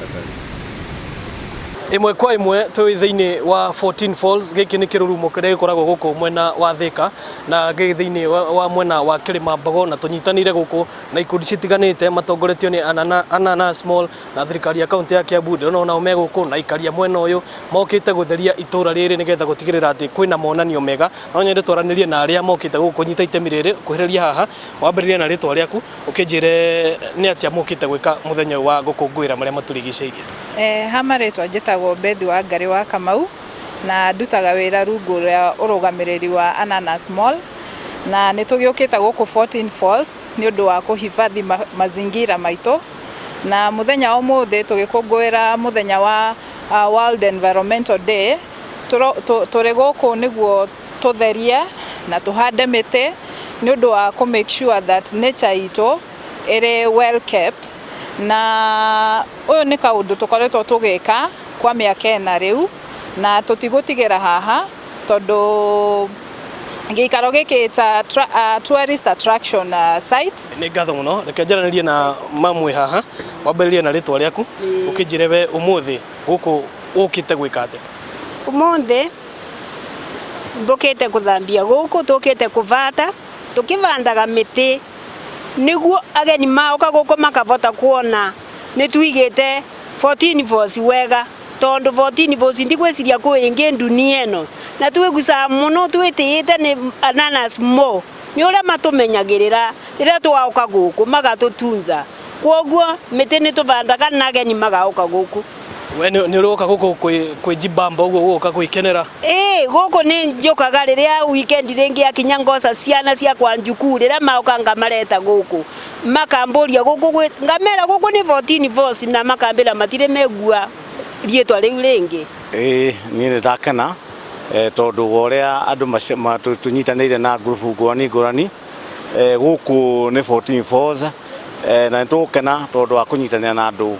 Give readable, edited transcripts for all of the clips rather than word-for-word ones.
Tafadhali. Ĩmwe kwa ĩmwe twĩ thĩinĩ wa 14 Falls. Gĩkĩ nĩ kĩrurumo kĩrĩa gĩkoragwo gũkũ mwena wa Thĩka na gĩ thĩinĩ wa mwena wa Kĩrĩmambogo, na tũnyitanĩire gũkũ na ikundi citiganĩte matongoretio nĩ Ananas Mall na thirikari ya kaunti ya Kiambu. Ndĩrona onao me gũkũ na aikaria mwena ũyũ mokĩte gũtheria itũra rĩrĩ nĩgetha gũtigĩrĩra atĩ kwĩna monanio mega. No nyende twaranĩrie na arĩa mokĩte gũkũ kũnyita itemi rĩrĩ kuhĩrĩria haha. Wambĩrĩrie na rĩtwa rĩaku, ũkĩnjĩre nĩ atĩa mũkĩte gwĩka mũthenya ũyũ wa gũkũngũĩra marĩa matũrigicĩirie. Ha marĩtwa njĩtagwo Bethi wa Ngarĩ wa Kamau na ndutaga wĩra rungu rwa ũrũgamĩrĩri wa Ananas Mall, na nĩ tũgĩũkĩte gũkũ 14 Falls nĩ ũndũ wa kũhifadhi mazingira maitũ, na mũthenya wa ũmũthĩ tũgĩkũngũĩra mũthenya wa World Environmental Day, tũrĩ gũkũ nĩguo tũtherie na tũhande mĩtĩ nĩ ũndũ wa kũ make sure that nature itũ ĩrĩ well kept. Na ũyũ nĩ kaũndũ tũkoretwo tũgĩka kwa mĩaka 4 rĩu, na tũtigũtigĩra haha tondũ gĩikaro gĩkĩ ta tourist attraction site. Nĩ ngatho mũno. Reke njaranĩrie na mamwe haha. Wambĩrĩrie na rĩtwa rĩaku, ũkĩnjĩre we ũmũthĩ gũkũ ũkĩte gwĩka atĩa. Ũmũthĩ mbũkĩte gũthambia gũkũ, tũkĩte kũbanda, tũkĩbandaga mĩtĩ nĩguo ageni maũka gũkũ makabota kuona nĩ tuigĩte 14 Falls wega, tondũ 14 Falls ndigwĩciria kwĩ ĩngĩ dunia ĩno, na twĩgucaga mũno twĩtĩĩte nĩ Ananas Mall nĩ ũrĩa matũmenyagĩrĩra rĩrĩa twaũka gũkũ magatũtunza, kwoguo mĩtĩ nĩ tũbandaga na ageni magaũka gũkũ. We nĩ ũrĩ woka gũkũ kwĩjibamba ũguo, gũka gwĩkenera? Ĩĩ, gũkũ nĩ njũkaga rĩrĩa weekend rĩngĩ yakinya, ngoca ciana ciakwa njukuu, rĩrĩa maũka ngamareta gũkũ, makambũria gũkũ, ngamera gũkũ nĩ 14 Falls, na makambĩra matirĩ megua rĩtwa rĩu rĩngĩ. Ĩĩ, niĩ nĩ ndakena tondũ wa ũrĩa andũ tũnyitanĩire na ngurubu ngũrani ngũrani gũkũ nĩ 14 Falls, na nĩ tũgũkena tondũ wa kũnyitanĩra na andũ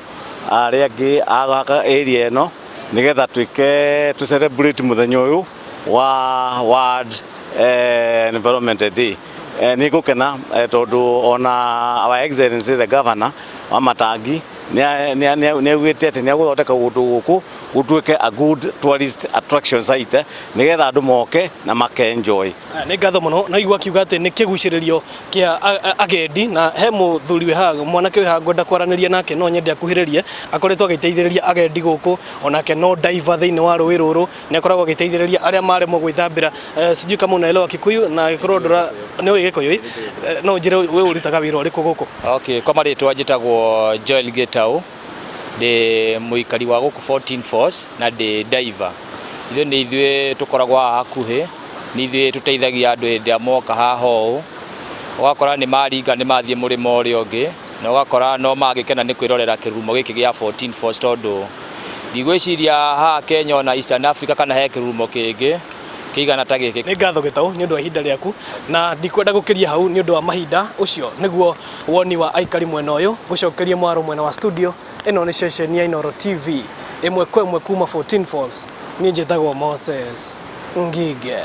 arĩa angĩ a area ĩno nĩgetha twĩke tũ celebrate mũthenya ũyũ wa World Environment Day. Nĩ ngũkena tondũ ona Our Excellency the Governor wa Matangi nĩ augĩte atĩ nĩ egũthondeka kũndũ gũkũ gũtuĩke a good tourist attraction site nĩgetha andũ moke na make enjoy. Nĩ ngatho mũno. Na igua akiuga atĩ nĩ kĩgucĩrĩrio kĩa agendi, na he mũthuri wĩ haha, mwanake wĩ haha ngwenda kwaranĩria nake, no nyende akuhĩrĩrie. Akoretwo agĩteithĩrĩria agendi gũkũ, onake no diver thĩinĩ wa rũĩ rũrũ, nĩ akoragwo agĩteithĩrĩria arĩa maremwo gwĩthambĩra. Sijui kama unaelewa Kikuyu, na angĩkorwo ndũra nĩ ũĩ Gĩkũyũ, no ũnjĩre we ũrutaga wĩra ũrĩkũ gũkũ? Okay, kwa marĩtwa njĩtagwo Joel Gĩtaũ, ndĩ mũikari wa gũkũ 14 Falls na ndĩ diver. Ithuĩ nĩ ithuĩ tũkoragwo haha hakuhĩ, nĩ ithuĩ tũteithagia andũ hĩndĩ ĩrĩa moka haha ũũ, ũgakora nĩ maringa nĩ mathiĩ mũrĩmo ũrĩa ũngĩ, na ũgakora no magĩkena nĩ kwĩrorera kĩrurumo gĩkĩ gĩa 14 Falls, tondũ ndigwĩciria haha Kenya ona Eastern Africa kana he kĩrurumo kĩngĩ kĩigana ta gĩkĩ. Nĩ ngatho Gĩtaũ nĩ ũndũ wa ihinda rĩaku, na ndikwenda gũkĩria hau nĩ ũndũ wa mahinda. Ũcio nĩguo woni wa aikari mwena ũyũ. Gũcokerie mwaro mwena wa studio. Ĩno nĩ ceceni ya Inooro TV, ĩmwe kwa ĩmwe kuma 14 Falls. Niĩ njĩtagwo Moses Ngige.